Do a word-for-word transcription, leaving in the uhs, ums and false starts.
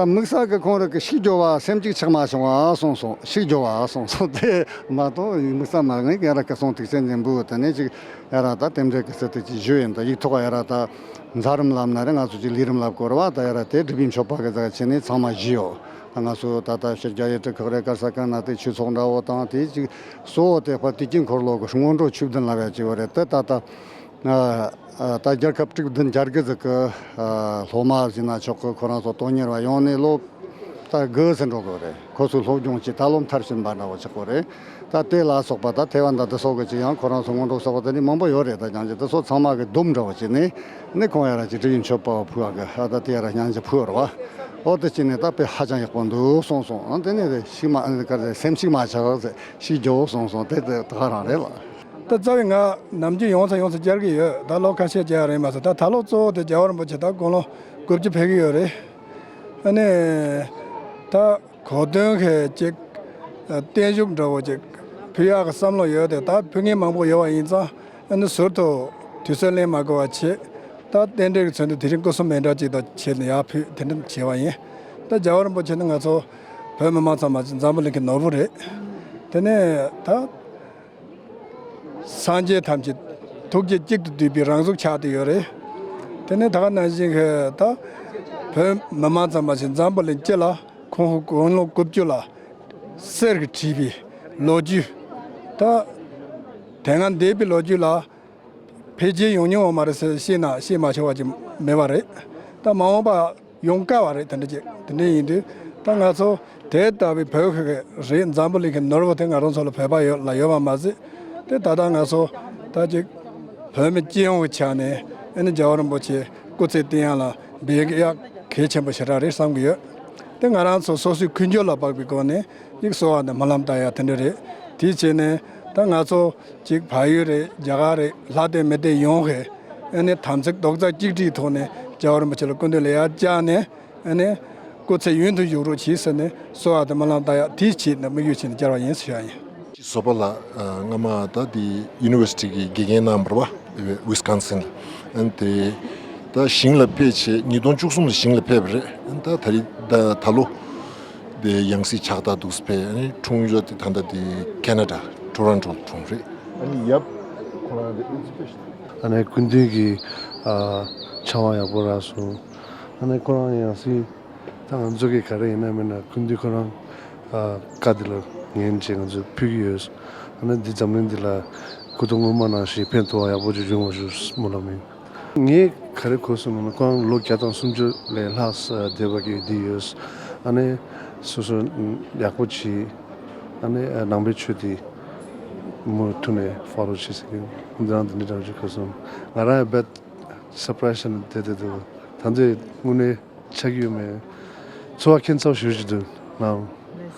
དམིགས་བསལ་གྱི་ཁོང་རང་གི་ཤུགས་རྒྱོབ་པ་སེམས་ཅིག་ཆགས་མ་བྱུང་བ་གསུངས་སོང་། ཤུགས་རྒྱོབ་པ་གསུངས་སོང་། དེ་མ་གཏོགས་དམིགས་བསལ་མ་ངས་ཡ་ར་སྐུ་སྲུང་ཐུགས་སེམས་ནས་འབུལ་དེ་ནས་ཅིག་ཡ་ར་ད་རྟེན་འབྲེལ་གྱི་ཚུལ་དུ་ཅིག་ཞུས་ཡིན། ད་ཡིག་ཐོག་ཡ་ར་ད་མཛད་རིམ་ལབ་ན་རེད། ང་ཚོ་ཅིག་ལས་རིམ་ལབ་དགོས་རེད་བ། ད་ཡ་ར་དེ་སྒྲུབ་པའི་མཆོད་པ་གི་ཟེར་བྱས་ནས་ཚང་མ་བཞུས་ཡོད། ད་ང་ཚོ་ད་ལྟ་ཕྱི་རྒྱལ་ཡུལ་གྲུ་ཁག་རེད། ག་ས་ག་ན་དེ་ཆོས་ཚོགས་འདྲ་བོ་དང་དེ་ཅིག་གཙོ་བོ་དེ་དཔལ་དུས་ཀྱི་འཁོར་ལོ་གི་སྔོན་འགྲོ་ཆོས་བདུན་ལབ་ཡ་ཅིག་ཡོད་རེད། དེ་ད་ལྟ་ཨ་ཨ་ད་རྒྱལ་ཁབ་དྲུག་བདུན་བརྒྱ་དགུ་ཟིག་གི་ཨ་སློབ་མ་ཟིན་ན་ཆོག་གི། ཁོ་རང་ཚོ་དོན་གཉེར་བ་ཡོང་ནས་ལོ་ད་དགུ་ཟིན་འགྲོ་དགོས་རེད། ཁོ་ཚོའི་སློབ་སྦྱོང་བྱས་ད་ལོ་མཐར་ཕྱིན་པ་འདྲ་བོ་ཆགས་དགོས་རེད། ད་དེ་ལ་སོགས་པ་ད་ཐེ་ཝན་དང་དེ་སོགས་ཀྱི་ཅིག་ཡང་ཁོ་རང་ཚོ་སྔོན་འགྲོ་ཚོགས་པ་དེ་ནི་མང་པོ་ཡོད་རེད། ད་ཀྱང་ཅིག་དེ་ཚོ་ཚང་མ་གི་སྡོམ་འདྲ་བོ་བྱས་ནས་ནི་ཁོང་ཡ་ར་ཅིག་སྒྲུབ་པའི་མཆོད་པ་ཕུལ་བ་གི་ཨ་ད་དེ་ཡ་ར་སྙིང་རྗེ་ཕུལ་བ་རེད་བ། འོ་དེ་བྱས་ནས་ད་དཔེ་ཧ་ཅང་ཡག་པོ་འདུག་གསུངས་སོང་། ཨ་དེ་ནས་རེད་ཤིག་མ་ཨ་ནི་ག་རེ་སེམས་ཤིག་མ་ཆགས་ཟེར། ཤུགས་རྒྱོབ་གསུངས་སོང་། དེ་དེ་ད་ག་རང་རེད་ལ། ད་རྩ་བའི་ང་ནམ་རྒྱུན་ཡོང་ས་ཡོང་ས་བཅར་གི་ཡོད། ད་ལོ་ཁ་ཤས་བཅར་ཡ་རེད་མ་ཟད། ད་ད་ལོ་གཙོ་བོ་དེ་རྒྱལ་བ་རིན་པོ་ཆེ་ད་དགུང་ལོ་དགུ་བཅུ་ཕེབས་ཀྱི་ཡོད་རེད། ཨ་ནི་ད་གོ་སྟོན་གྱི་ཅིག་བརྟན་བཞུགས་འདྲ་བོ་ཅིག་ཕུལ་ཡག་གི་བསམ་བློ་ཡོད་དེ། ད་ཕུལ་མཁན་མང་པོ་ཡོད་པ་ཡིན་ཙང་ཨ་ནི་ཟུར་དུ་དུས་ཚོད་ལེན་མ་དགོས་པ་བྱས། ད་རྟེན་འབྲེལ་གྱི་ཚུལ་དུ་དེ་རིང་སྐུ་གསུམ་མཎྜལ་ཅིག་དང་བྱས་ནས་ཡར་ཕུལ་དེ་འདྲ་བྱས་པ་ཡིན། ད་རྒྱལ་བ་རིན་པོ་ཆེ་ནི་ང་ཚོ་བོད་མི་མང་ཚང་མ་ཅིག་འཛམ་བུ་གླིང་གི་ནོར་བུ་རེད། དེ་ནས་ད་སངས་རྒྱས་ཐམས་ཅད་ཐུགས་རྗེ་གཅིག་ཏུ་བསྡུས་པའི་རང་གཟུགས་ཆགས་བསྡད་ཡོད་རེད། དེ་ནས་ད་ག་ནང་བཞིན་གྱི་ད་བོད་མི་མང་ཚང་མ་ཞིག་འཛམ་བུ་གླིང་སྤྱི་ལ་ཁོང་དགུང་ལོ་དགུ་བཅུ་ལ་གསེར་གྱིས་བྲིས་པའི་ལོ་རྒྱུས། ད་དེ་སྔ་འདས་པའི་ལོ་རྒྱུས་ལ་ཕལ་ཆེར་ཡོང་མྱོང་བ་མ་རེད་ཟེར། ཤེས་ན་ཤེས་མ་ཆོག་པ་ཅིག་མེད་པ་རེད། ད་མ་འོངས་པ་ཡོང་དཀའ་བ་རེད། དེ་འདྲ་ཅིག་དེ་འདྲ་ཡིན་དུས་ད་ང་ཚོ་དེ་ལྟ་བུའི་བོད་ཁུལ་གྱི་རེད། འཛམ་བུ་གླིང་གི་ནོར་བུ་དེ་ང་རང་ཚོ་ལ་བོད་པ་ཡོད་ལ་ཡོད་པ་མ་ཟད། དེ་ད་ལྟ་ང་ཚོ་ད་ཅིག་བོད་མི་སྤྱི་ཡོངས་ཀྱི་ཆ་ནས་ཨ་ནི་རྒྱལ་བ་རིན་པོ་ཆེ་སྐུ་ཚེ་བརྟན་ཡག་ལ་འབད་ཡག་གལ་ཆེན་པོ་ཞེ་དྲག་རེད་བསམ་གྱི་ཡོད། དེ་ང་རང་ཚོ་སོ་སོའི་ཀུན་སྤྱོད་ལ་དཔག་པའི་སྒོ་ནས་ཡིག་གསོལ་བ་དང་སྨོན་ལམ་བཏབ་ཡག་དེ་འདྲ་རེད། དེའི་ཆེད་ནས་ད་ང་ཚོ་ཅིག་བལ་ཡུལ་རེད། རྒྱ་གར་རེད། ལྷ་སྡེ་མི་སྡེ་ཡོངས་ཀྱིས་ཨ་ནི་དམ་ཚིག་རྡོག་རྩ་གཅིག་སྒྲིལ་ཐོག་ནས་རྒྱལ་བ་རིན་པོ་ཆེ་ལ་སྐུ་མདུན་ལ་ཡར་བཅར་ནས་ཨ་ནི་སྐུ་ཚེ་ཡུན་དུ་བཞུགས་རོགས་གྱིས་ཟེར་ནས་གསོལ་བ་དང་སྨོན་ལམ་བཏབ་ཡག་དེའི་ཆེད་ནས་དམིགས་ཡུལ་བྱས་ནས་བཅར་བ་ཡིན་ཟེར་ཡག་ཡིན། བཟོ་པ་ལགས་སྔ་མ་ད་དེ་ཡུ་ནི་ཝར་སི་ཊི་གི་དགེ་རྒན་གནང་བ་རེད་བ། ཝི་སི་ཀོན་སིན་ལ། ཨ་ནི་དེ་ད་ཞིང་ལ་ཕེབས་བྱས་ཉིས་སྟོང་བཅུ་གསུམ་ལ་ཞིང་ལ་ཕེབས་པ་རེད། ཨ་ནི་ད་ད་རེས་ད་ད་ལོ་དེ་ཡང་སྲིད་ཕྱག་རྟགས་འདུག་སེ་ཕེབས། ཨ་ནི་འཁྲུངས་ཡུལ་དེ་ད་ལྟ་དེ་ཁེ་ན་ཌ་ཊོ་རོན་ཊོ་ལ་འཁྲུངས་རེད། ཨ་ནི་ཡབ་ཁོ་རང་གི་ཨིན་སི་པི་རེ་ཤན། ཨ་ནི་སྐུ་མདུན་གྱི་ཨ་ཕྱག་དབང་ཡག་པོ་རག་སོང་། ཨ་ནི་ཁོ་རང་ཡང་སྲིད་ད་ང་ཚོ་གི་ག་རེ་ཡིན་ན་མིན་ན་སྐུ་མདུན་ཁོ་རང་ཨ་བཀའ་དེ་ལ་ཉན་བྱས་ང་ཚོས་ཕུལ་གྱི་ཡོད། ཨ་ནི་འདི་འཛམ་གླིང་འདི་ལ་སྐུ་གདུང་སྔོན་མ་ནང་བཞིན་ཕན་ཐོགས་པ་ཡག་པོ་ཅིག་ཡོང་བ་ཞུ་སྨོན་ལམ་ཡིན། ངས་ག་རེ་གོ་སོང་ན་ཁོང་ལོ་བརྒྱ་དང་སུམ་ཅུ་ལས་ལྷག་ས་འདས་པ་གི་འདི་ཡོད། ཨ་ནི་སོ་སོ་ཡག་པོ་བྱས། ཨ་ནི་ནང་པའི་ཆོས་འདི་མུ་མཐུད་ནས་ཕོ་ལོ་བྱེད་ཟེར་གི་འདི་རང་འདི་འདྲ་འདྲ་བོ་ཅིག་གོ་སོང་། ང་རང་ཡང་རྦད་སར་པ་རའི་ཛི་བྱས་ནས་བསྡད་བསྡད་འདུག་ད་འདི་དངོས་གནས་ཆགས་ཀྱི་ཡོད་མེད་ཚོར་བ་ཁྱད་མཚར་ཞེ་པོ་ཅིག་འདུག་ལགས།